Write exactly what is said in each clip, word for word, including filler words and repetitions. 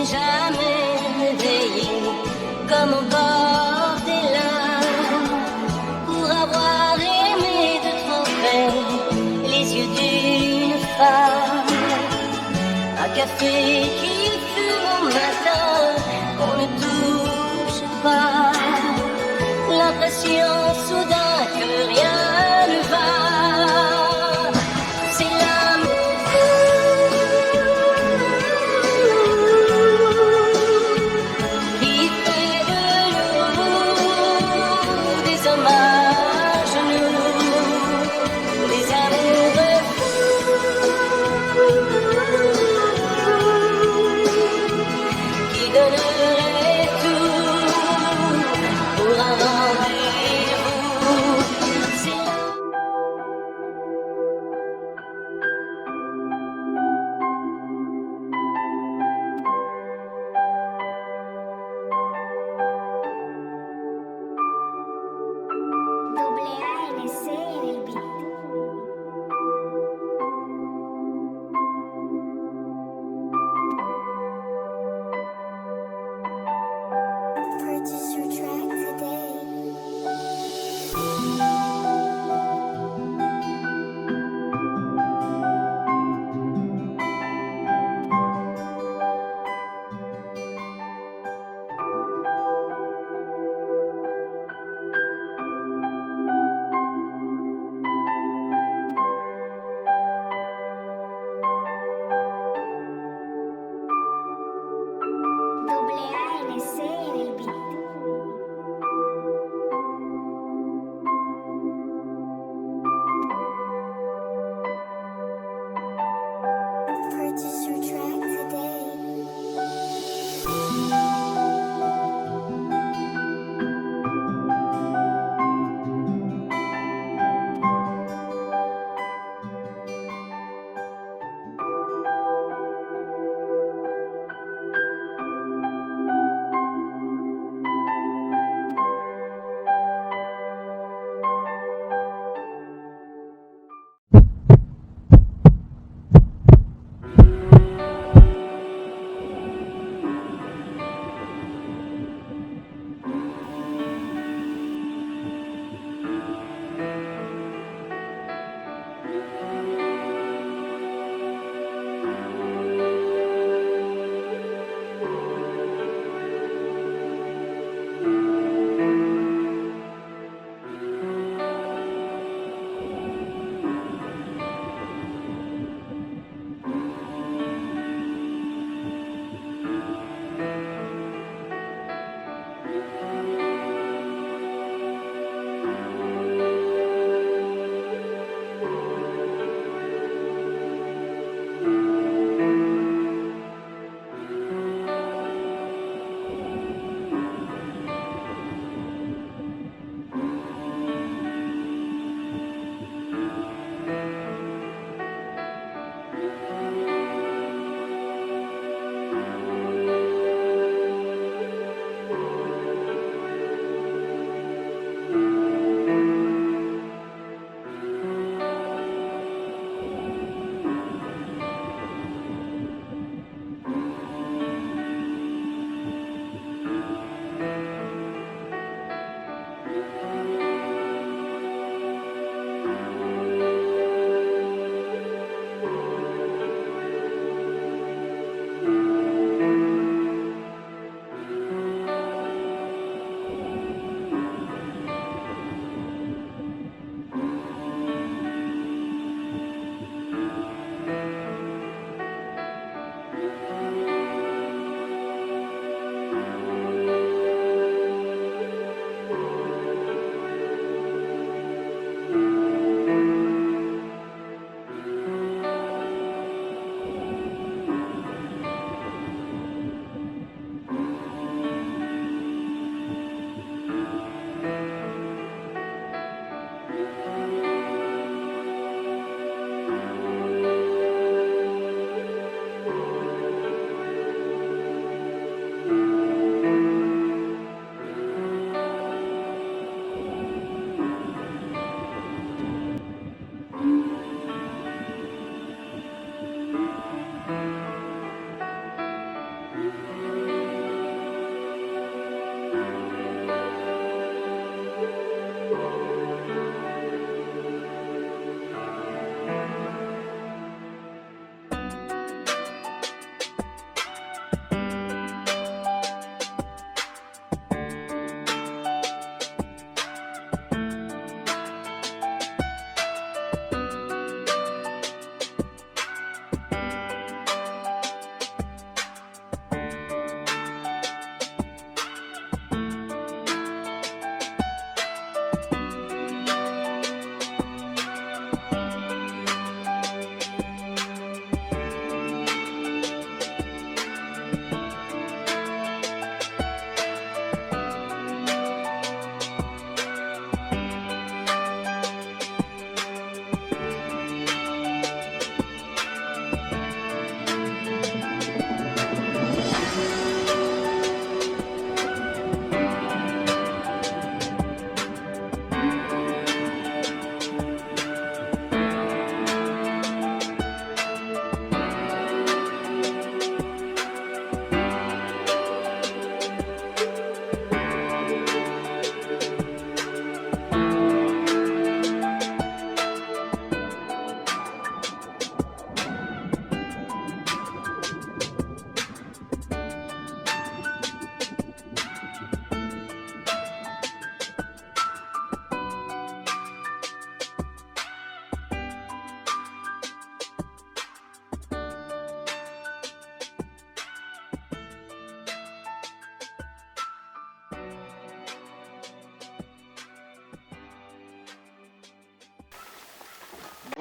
Jamais veillé comme au bord des lames pour avoir aimé de trop près les yeux d'une femme. Un café qui fume au matin, on ne touche pas. L'impression soudain que rien ne va. C'est l'amour qui fait de nous des hommes à genoux, des amoureux fous qui donneraient tout pour un rendez-vous.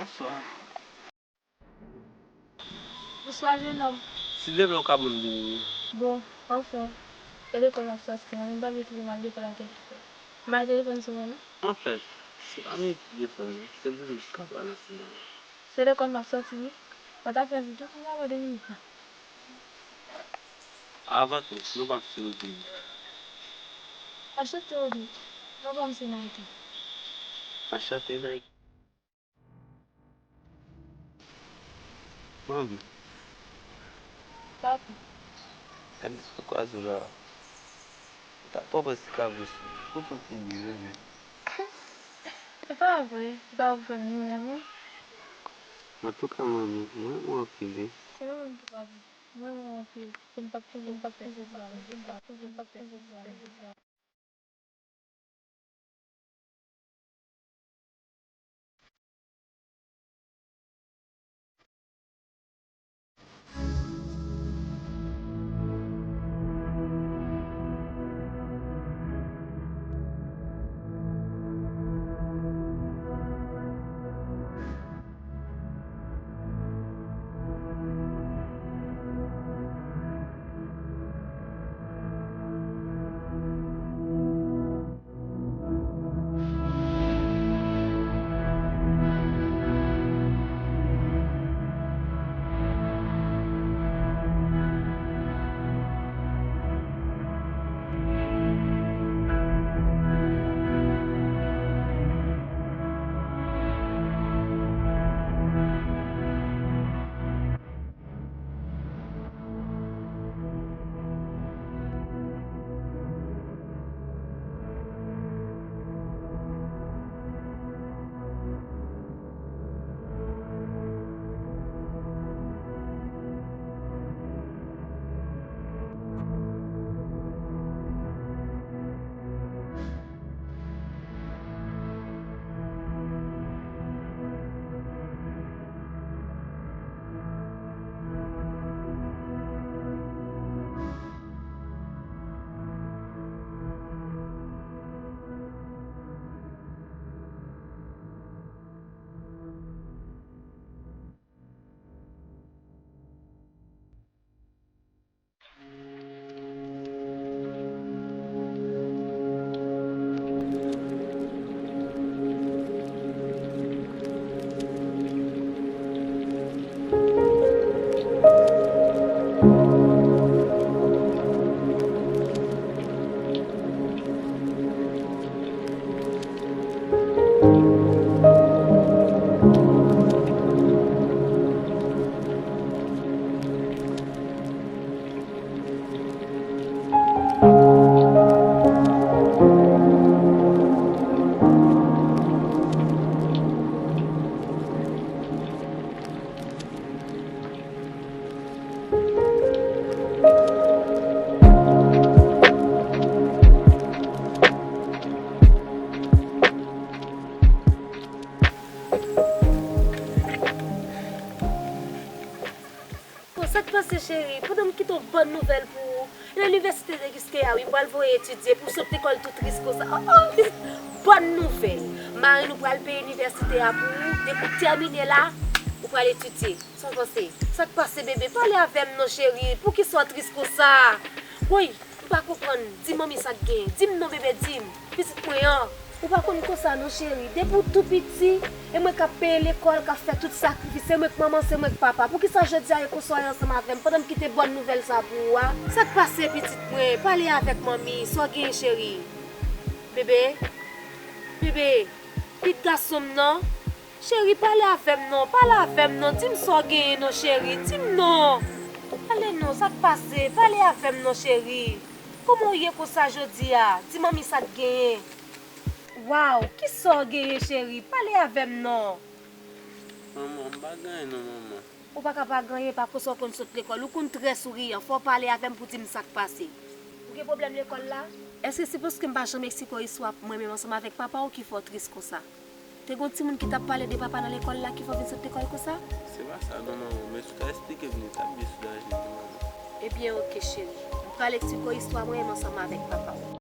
Bonswa. Bonswa, jenòm. Si demen w ka ban m de minit. Bon, anfen, e lekòl m ap sòti, mwen menm m pa vle twouve m al lekòl ak telefòn. M pa gen telefòn sou mwen, non. Anfèt, se pa mete telefòn nan, se pou m jis ka pale ansanm avè w. Se lekòl m ap sòti, wi. Mwen ta fè vit, wi, m ta pran de minit la. Avan tou, nou p ap sou wout li. Anchante, Rodrigue. Non pa m se Nike. Anchante, Nike. Manmi. Papi. Gade sa w kwaze la. Ou ta pran pran ti kabwis ou. Ou soti byen, bebe. Se pa vre. Se pa vre, non, non. Antouka, manmi, mwen renmen w anpil, wi. Se mwen menm tou, papi. Mwen renmen w anpil. Pou m p ap toujou, pou m p ap toujou, pou m p ap toujou, pou m p ap toujou. Bon, sa k pase, cheri? Pandan m kite yon bòn nouvèl pou ou. Nan inivèsite de Kiskeya, wi, m pral voye etidye pou w sot lekòl tou tris konsa. Oh, oh, bòn nouvèl! Mari nou pral peye inivèsite a pou ou. Depi w tèmine la, ou pral etidye. Sa w panse? Sa k pase, bebe? Pale avè m non, cheri. Poukisa w tris konsa? Woy, m pa konprann. Di manmi sa k genyen. Di m non, bebe, di m. Pitit mwen an. Ou pa konn konsa non, cheri. Depi w tou piti, e mwen k ap peye lekòl, k ap fè tout sakrifis. Se mwen k manman, se mwen k papa. Poukisa jodi a e konsa w ye ansanm avè m pandan m kite bòn nouvèl sa pou ou a? Sa k pase, pitit mwen? Pale avèk manmi. Sa w genyen, cheri? Bebe? Bebe? Pitit gason m nan? Cheri, pale avè m non, pale avè m non, di m sa w genyen non, cheri, di m non. Ale non, sa k pase? Pale avè m non, cheri. Kòman w ye konsa jodi a? Di manmi sa k genyen. Waw, kisa w genyen, cheri? Pale avè m non. Manman, m pa gen anyen non, manman. Ou pa ka pa gen anyen, pa konsa w konn sot lekòl. Ou konn trè souriyan. Fò w pale avè m pou di m sa k pase. Ou gen pwoblèm lekòl la? Èske se paske m pa janm eksplike w istwa mwen menm ansanm avèk papa w ki fè w tris konsa? Te gen yon timoun ki t ap pale de papa nan lekòl la ki fè w vin sot lekòl konsa? Se pa sa non, manman, men si w ta eksplike m li, l t ap byen soulaje m wi, manman. Ebyen, oke, cheri. M pral eksplike w istwa mwen menm ansanm avèk papa w.